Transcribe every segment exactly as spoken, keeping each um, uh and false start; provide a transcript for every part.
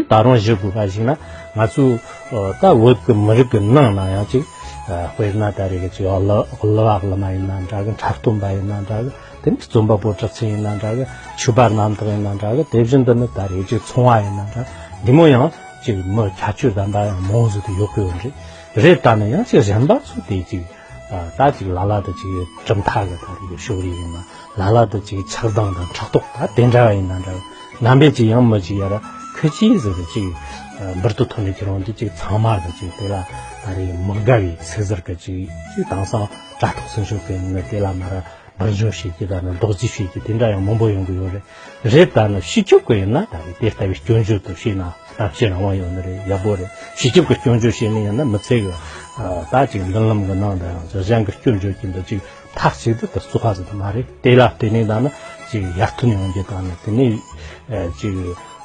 ད་རུང་ཞུ་དགོས་པ་ཞིག་ན། ང་ཚོ་ད་བོད་ཀྱི་མི་རིགས་ཀྱི་ནང་ན་ཡང་ཅིག་དཔེར་ན་ད་རེས་ཀྱི་ཅིག་གླུ་བ་གླུ་མ་ཡིན་ན་འདྲ་གི། འཁྲབ་སྟོན་པ་ཡིན་ན་འདྲ་གི། དེ་ནས་རྩོམ་པ་པོ་གྲགས་ཆེན་ཡིན་ན་འདྲ་གི། ཆོས་པ་རྣམ་དག་ཡིན་ན་འདྲ་གི། དེ་བཞིན་དུ་ནི་ད་རེས་ཅིག་ཚོང་བ་ཡིན་ན་འདྲ། འདི་མོ་ཡང་ཅིག་མི་ཁྱད་ཆོས་ལྡན་པ་ཡང་མང་ཟིག་ཏུ་ཡོད་གི་ཡོད་རེད། རེད། ད་ནི་ཡང་ཅིག་གཞན་པ་ཚོ་དེ་ཅིག་ད་ཅིག་ལ་ལ་དུ་ཅིག་གྲུབ་མཐའ་གི་ད་རེས་ཀྱི་ཕྱོགས་རིས་ཡིན་ན། ལ་ལ་དུ་ཅིག་ཆགས་སྡང་དང་ཕྲག་དོག་ད་དེ་འདྲ་བ་ཡིན་ན་འདྲ། རྣམ་པས་ཅིག་ཡང་མི་ཅིག་ཡར་ཁོས་ཅི་ཟེར་ཏེ་ཅིག་འབུར་དུ་ཐོན་ནས་ཁྱེར་འོང་དུས། ཅིག་ཚང་མ་གི་ཅིག་དེ་ལ་ད་རེས་མི་དགའ་བའི་ཚིག་ཟུར་གི་ཅིག་ཅིག་དེང་སང་དྲ་ཐོག་སོགས་ཀྱི་ནི་དེ་ལ་མར་འབུར་འཇོམས་བྱེད་ཀྱི་ད་ནི་རྡོག་རྫིས་བྱེད་ཀྱི་དེ་འདྲ་ཡང་མང་པོ་ཡོང་གི་ཡོད་རེད། རེད། ད་ནི་སྤྱི་ཁྱབ་ཀྱི་ཡིན་ན་ད་རེས་དེ་ལྟ་བུའི་སྐྱོན་བརྗོད་དུ་བྱས་ན་གཏམ་བཤད་རང་དབང་ཡོད་ནི་རེད། ཡག་པོ་རེད། སྤྱི་ཁྱབ་ཀྱི་སྐྱོན་བརྗོད་བྱས་ནས་ཡིན་ན་མི་ཚེ་གི་ད་ཅིག་མདུན་ལམ་གི་ནང་དུ་ཡང་གཞན་གྱི་སྐྱོན་བརྗོད་ཀྱི་འདི་ཅིག་མཐའ་གཅིག་ཏུ་དུ་བཙུགས་པ་ཟིག་མ་རེད། དེ་ལ་བརྟེན་ནས་ད་ནི་ཅིག་ཡར་ཐོན་ཡོང་རྒྱུ་དང་ནི། དེ་ནས་ཅིག་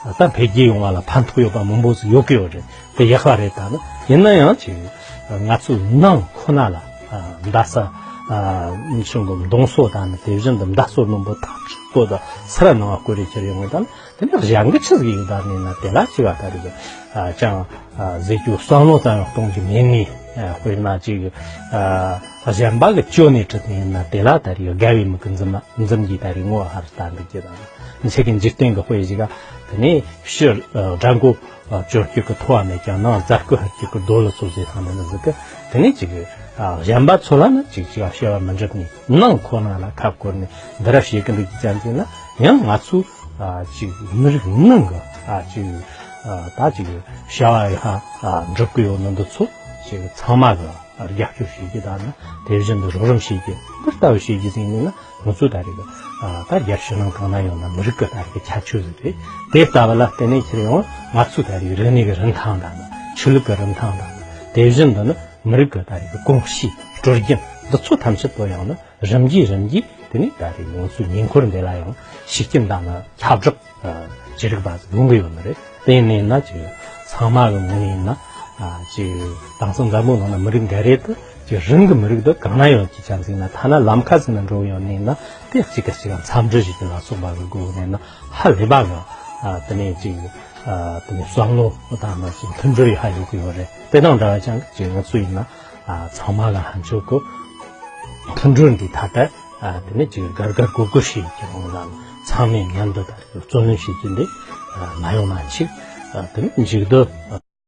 ད་འཕེལ་རྒྱས་ཡོང་བ་ལ་ཕན་ཐོགས་ཡོད་པ་མང་པོ་ཟིག་ཡོད་ཀྱི་ཡོད་རེད། དེ་ཡག་པ་རེད། ད་ནི་ཡིན་ན་ཡང་ཅིག་ང་ཚོའི་ནང་ཁོ་ན་ལ་མདའ་ས་ཆུང་གི་མདུང་སོ་དང་ནི་དེ་བཞིན་དུ་མདའ་སོ་རྣོན་པོ་ཐག་ཆོད་པོ་དང་སེར་ནང་བ་བསྐོར་རེ་ཁྱེར་ཡོང་བ་དང་། དེ་ནས་གཞན་གྱི་ཆི་ཟིག་ཡིན་ད་ནི་ན། དེ་ལ་ཅི་བ་ད་རེས་ཀྱང་ཟེར་རྒྱུ་བསམ་བློ་ཙམ་ཡང་གཏོང་རྒྱུ་མེད་ནས། དཔེར་ན་ཅིག་གཞན་པ་གི་སྐྱོན་ནས་བྲིས་ནས་ཡིན་ན། དེ་ལ་ད་རེས་དགའ་བའི་མིག་གིས་འཛུམ་འཛུམ་གྱིས་ད་རེས་ངོ་ཧར་ལྟ་འདུག་རྒྱུ་དང་། ཚེ་གི་འཇིག་རྟེན་གྱི་དཔེ་ཞིག་ག་དེ་ནས་ཕྱི་དགྲ་མགོ་བཅོལ་རྒྱུ་གི་ཐོ་བ་མེད་ཀྱང་། ནང་རྫ་རྐུ་ཧར་རྒྱུ་གི་རྡོ་ལ་སོགས་ཟེར་ཐང་ནས་ཟིག་གི། དེ་ནས་ཅིག་གཞན་པ་ཚོ་ལ་ནི་ཅིག་ཅིག་བྱ་བ་མི་འགྲུབ་ནས། ནང་ཁོ་ན་ལ་ཁ་བསྐོར་ནས་འདི་ར་བྱེད་ཀྱི་འདུག་རྒྱུ་ཅན་ཟིག་ན། ཡང་ང་ཚོ་ཅིག་མི་རིགས་ནང་གི་ཅིག་ད་ཅིག་བྱ་བ་ཡ་འགྲུབ་ཀྱི་ཡོད་ནི་འདི་ཚོ་ཅིག་ཚང་མ་གི་རྒྱབ་སྐྱོར་བྱེད་རྒྱུ་དང་ནི། དེ་བཞིན་དུ་རོགས་རམ་བྱེད་རྒྱུ། འདི་ལྟ་བུ་བྱེད་རྒྱུ་ཟིག་ཡིན་ན། ང་ཚོ་ད་རེས་ཀྱི་ད་རྒྱལ་ཕྱི་ནང་གང་ན་ཡོད་ན་མི་རིགས་ཀྱི་ད་རེས་ཀྱི་ཁྱད་ཆོས་ཟིག་རེད། དེ་ལྟ་བུ་ལ་བརྟེན་ནས་ཁྱེར་ཡོང་ང་ཚོའི་ད་རེས་རིག་གནས་ཀྱི་རིན་ཐང་དང་ནི། ཆོས་ལུགས་ཀྱི་རིན་ཐང་དང་ནི། དེ་བཞིན་དུ་ནི་མི་རིགས་ཀྱི་ད་རེས་ཀྱི་གོམས་གཤིས་སྲོལ་རྒྱུན་འདི་ཚོ་ཐམས་ཅད་པོ་ཡང་ནི་རིམ་གྱིས་རིམ་གྱིས་དེ་ནས་ད་རེས་ང་ཚོའི་ཉེ་འཁོར་འདི་ལ་ཡང་ཤུགས་རྐྱེན་དང་ནི་ཁྱབ་བསྒྲགས་ཅི་རིགས་པ་ཟིག་ཡོང་གི་ཡོད་ནི་རེད། དེ་ཡིན་ནས་ན་ཅིག་ཚང་མ་གི་ངོས་ནས་ཡིན་ན་ཅིག་དེང་སང་འཛམ་བུ་གླིང་ནང་ན་མི་རིགས་འགའ་རེ་དུ་ཅིག་རང་གི་མི་རིགས་དུ་གང་ན་ཡོད་ཀྱི་ཅན་ཟིག་ན། ཐ་ན་ལམ་ཁ་ཟིག་ན་འགྲོ་ཡོང་ནས་ན། དེ་གཅིག་ག་གཅིག་ག་འཚམས་འདྲི་ཞིག་གི་ལ་སོགས་པ་གི་སྒོ་ནས་ན་ཧ་ལས་པ་གི་དེ་ནས་ཅིག་དེ་ནས་བསམ་བློ་དང་ན་ཅིག་མཐུན་སྒྲིལ་ཧ་ཡོད་གི་ཡོད་རེད། དེ་དང་འདྲ་བ་ཅན་ཅིག་ང་ཚོ་ཡིན་ན་ཚང་མ་གི་ཧན་ཆོག་གི་མཐུན་སྒྲིལ་འདི་ཐ་ད། ཨ། དེ་ནས་ཅིག་དགའ་དགའ་དགོད་དགོད་བྱེད་ཀྱི་ཧོང་ལ་ཚང་མས་མཉམ་དུ་ད་བརྩོན་ལེན་བྱེད་ཀྱི་འདི་ཨ་མ་ཡོང་ན་ཅིག་ཨ། དེ་ནས་མཇུག་ཏུ་